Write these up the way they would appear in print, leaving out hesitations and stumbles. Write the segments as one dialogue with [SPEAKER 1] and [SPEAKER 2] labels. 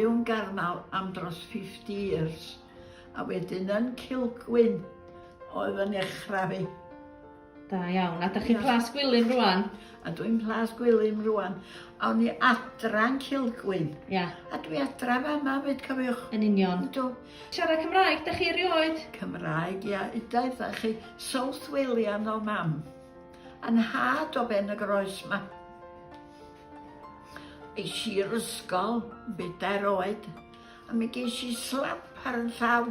[SPEAKER 1] byw yn Garmel am dros 50 years, a wedyn yn Cilgwyn oedd yn nechrau fi.
[SPEAKER 2] Da iawn. A dych chi'n Plas Gwilym rwan?
[SPEAKER 1] A dwi'n Plas Gwilym rwan. A o'n i adra'n Cilgwyn.
[SPEAKER 2] Ia.
[SPEAKER 1] A dwi adra fama fyd, cofiwch.
[SPEAKER 2] Yn union.
[SPEAKER 1] Ydw.
[SPEAKER 2] Siarad Cymraeg, dych chi erioed?
[SPEAKER 1] Cymraeg, ia. Udaith a chi. South Walian o mam. A nhad o Ben y Groes ma. Es i'r ysgol yn bedair oed a mi ges i slap ar yn llaw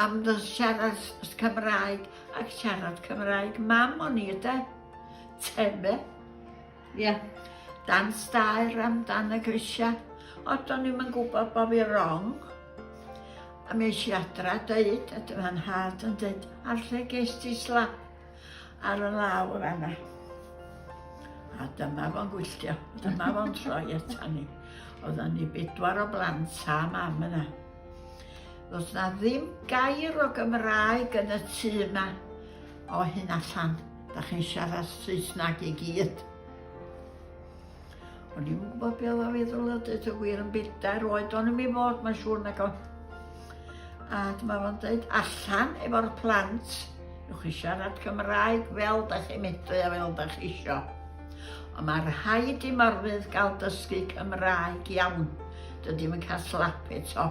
[SPEAKER 1] am fy siarad Cymraeg ac siarad Cymraeg mam o'n i yde. Teme.
[SPEAKER 2] Ie. Yeah.
[SPEAKER 1] Dan stair amdan y grisiau. O, do'n i'm yn gwybod bod fi wrong. A mi es i adra a dweud, a dyma'n nhad yn dweud, ar lle ges ti slap? Ar y law yn fanna. A dyma fo'n gwylltio, dyma fo'n troi ata ni. Oedden ni bedwar o blant a mam yna. Does na ddim gair o Gymraeg yn y tŷ yma o hyn allan. Da chi'n siarad Saesneg i gyd. O'n i'm yn gwybod be oedd o feddwl o dweud y gwir yn bedair oed o'n i'm i fod, mae'n siŵr nag o. A dyma fo'n dweud, allan efo'r plant, newch chi siarad Cymraeg fel da chi'n medru a fel da chi isio. Ond mae rhaid i Morfydd gael dysgu Cymraeg iawn. Dydy yn cael slap eto.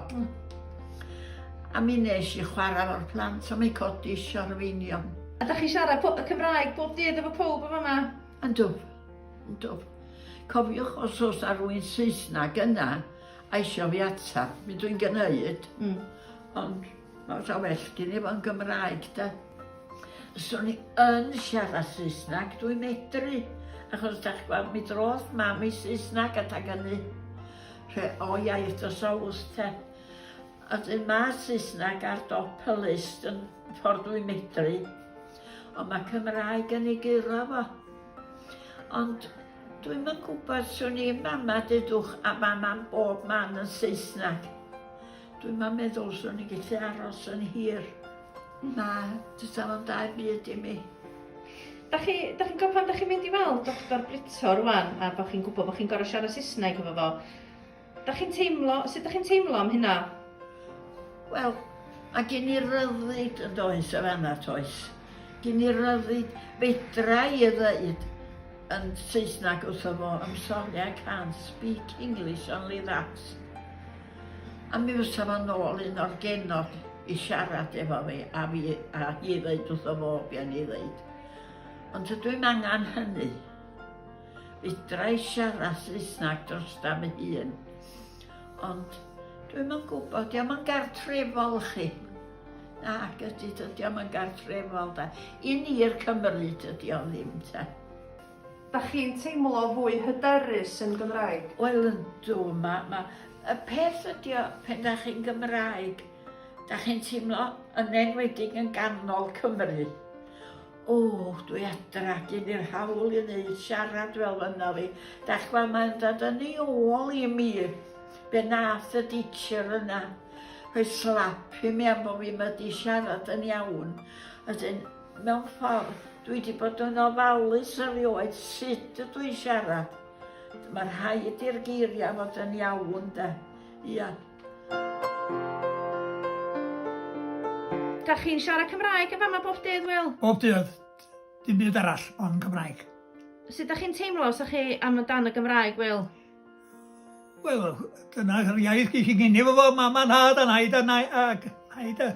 [SPEAKER 1] A mi nes i chwarae efo'r plant a mi codi isio'r feinion.
[SPEAKER 2] A da chi'n siarad Cymraeg bob dydd efo pawb o fama?
[SPEAKER 1] Yndw. Yndw. Cofiwch os oes 'na rywun Saesneg yna a isio fi atab, mi dwi'n gneud, mm. ond ma' sa well gen i fo'n Gymraeg de. Swn i yn siarad Saesneg, dwi'n medru, achos dach chi'n gweld mi drodd mam i Saesneg adag hynny. Rhe o iaith y South te. A dyn ma' Saesneg ar dop y list yn ffordd dwi'n medru. Ond mae Cymraeg yn ei guro fo. Ond dwi'm yn gwybod, swn i'n fama dudwch a fama'n bob man yn Saesneg. Dwi'm yn meddwl swn i'n gallu aros yn hir. Na, dysa fo'n da i byd i mi.
[SPEAKER 2] Da chi, da chi'n gwybod pan da chi'n mynd i weld Doctor Brito rwan a bod chi'n gwybod bod chi'n gorfod siarad Saesneg efo fo, Da chi'n teimlo, sut da chi'n teimlo am hynna?
[SPEAKER 1] Wel, mae gen i ryddid yn does y fanna, toes. Gen i ryddid, fedra i ddeud yn Saesneg wrtho fo, I'm sorry I can't speak English, only that. A mi fysa fo nôl un o'r genod i siarad efo fi, a fi a hi ddeud wrtho fo be o'n i ddeud. Ond tydw i'm angen hynny. Fedra i siarad Saesneg drosta fy hun, ond dwi'm yn gwybod, dio'm yn gartrefol chi. Nac ydy, dydy o'm yn gartrefol da. I ni'r Cymry dydy o ddim te.
[SPEAKER 3] Da chi'n teimlo fwy hyderus yn Gymraeg?
[SPEAKER 1] Wel yndw, ma, ma, y peth ydy o, pen da chi'n Gymraeg, da chi'n teimlo yn enwedig yn ganol Cymru, O, dwi adra, gen i'r hawl i wneud siarad fel fynna fi. Dach ch'mod, mae'n dod yn ei ôl i mi. Be nath y teacher yna rhoi slap i mi am bod fi'm wedi siarad yn iawn. Wedyn, mewn ffordd, dwi wedi bod yn ofalus erioed sut ydw i'n siarad. Mae rhaid i'r geiriau fod yn iawn, de. Ia.
[SPEAKER 2] Da chi'n siarad Cymraeg yn fama bob dydd, Wil?
[SPEAKER 4] Bob dydd. Dim byd arall ond Cymraeg.
[SPEAKER 2] Sut da chi'n teimlo os ydych chi am dan y Gymraeg, Wil?
[SPEAKER 4] Wel, dyna'r iaith ges i geni efo fo, mam a nhad a naid a nai, ac naid a,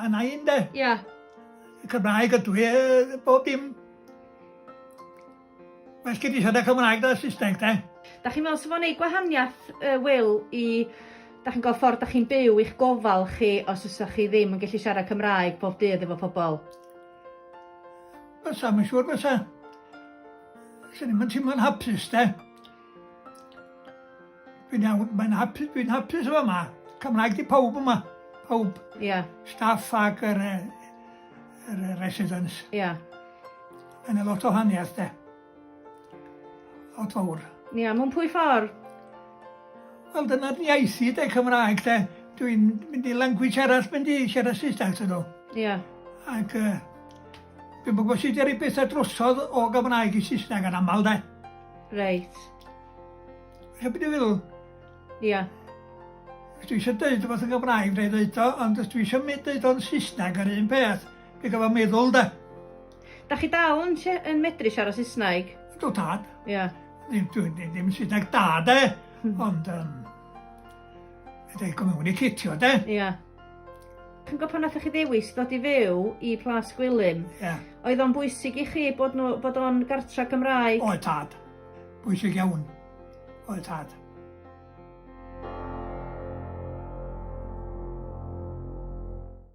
[SPEAKER 4] a nain de.
[SPEAKER 2] Ia. Yeah.
[SPEAKER 4] Cymraeg ydw i, bob dim. Well gen i siarad Cymraeg na Saesneg de.
[SPEAKER 2] Da chi'n meddwl sa fo'n neud gwahaniaeth uh, Will i da chi'n gweld ffordd da chi'n byw i'ch gofal chi os fysa chi ddim yn gallu siarad Cymraeg bob dydd efo pobl?
[SPEAKER 4] Fysa, mae'n siŵr fysa. Swn i'm yn teimlo'n hapus de. Dwi'n iawn, mae'n hapus, dwi'n hapus efo yma. Cymraeg di pawb yma, pawb.
[SPEAKER 2] Ie. Yeah.
[SPEAKER 4] Staff ag yr, yr residents.
[SPEAKER 2] Ie. Yeah.
[SPEAKER 4] Mae'n lot o haniaeth de. Lot fawr.
[SPEAKER 2] Ie, yeah, mewn pwy ffordd?
[SPEAKER 4] Wel, dyna'r iaith i de, Cymraeg de. Dwi'n mynd i language arall, mynd i siarad Saesneg dyn nhw.
[SPEAKER 2] Ie. Yeah.
[SPEAKER 4] Ac uh, dwi'n gwybod sut i roi bethau drosodd o Gymraeg i Saesneg yn aml de.
[SPEAKER 2] Reit.
[SPEAKER 4] Heb i feddwl.
[SPEAKER 2] Ia.
[SPEAKER 4] Os dwi eisiau deud rhywbeth yn Gymraeg, fedra i ddeud o, ond os dwi eisiau deud o'n Saesneg yr un peth, dwi'n gorfod meddwl de.
[SPEAKER 2] Da chi dal yn, yn medru siarad Saesneg?
[SPEAKER 4] Ydw tad.
[SPEAKER 2] Ia. Yeah.
[SPEAKER 4] Ddim, dwi'n, ddim, ddim Saesneg da de, ond um, fedra i communicatio de.
[SPEAKER 2] Ia. Yeah. Chi'n gwybod pan nathoch chi ddewis ddod i fyw i Plas Gwilym?
[SPEAKER 4] Ie. Yeah.
[SPEAKER 2] Oedd o'n bwysig i chi bod, nhw, bod o'n gartra Gymraeg?
[SPEAKER 4] Oedd tad. Bwysig iawn. Oedd tad.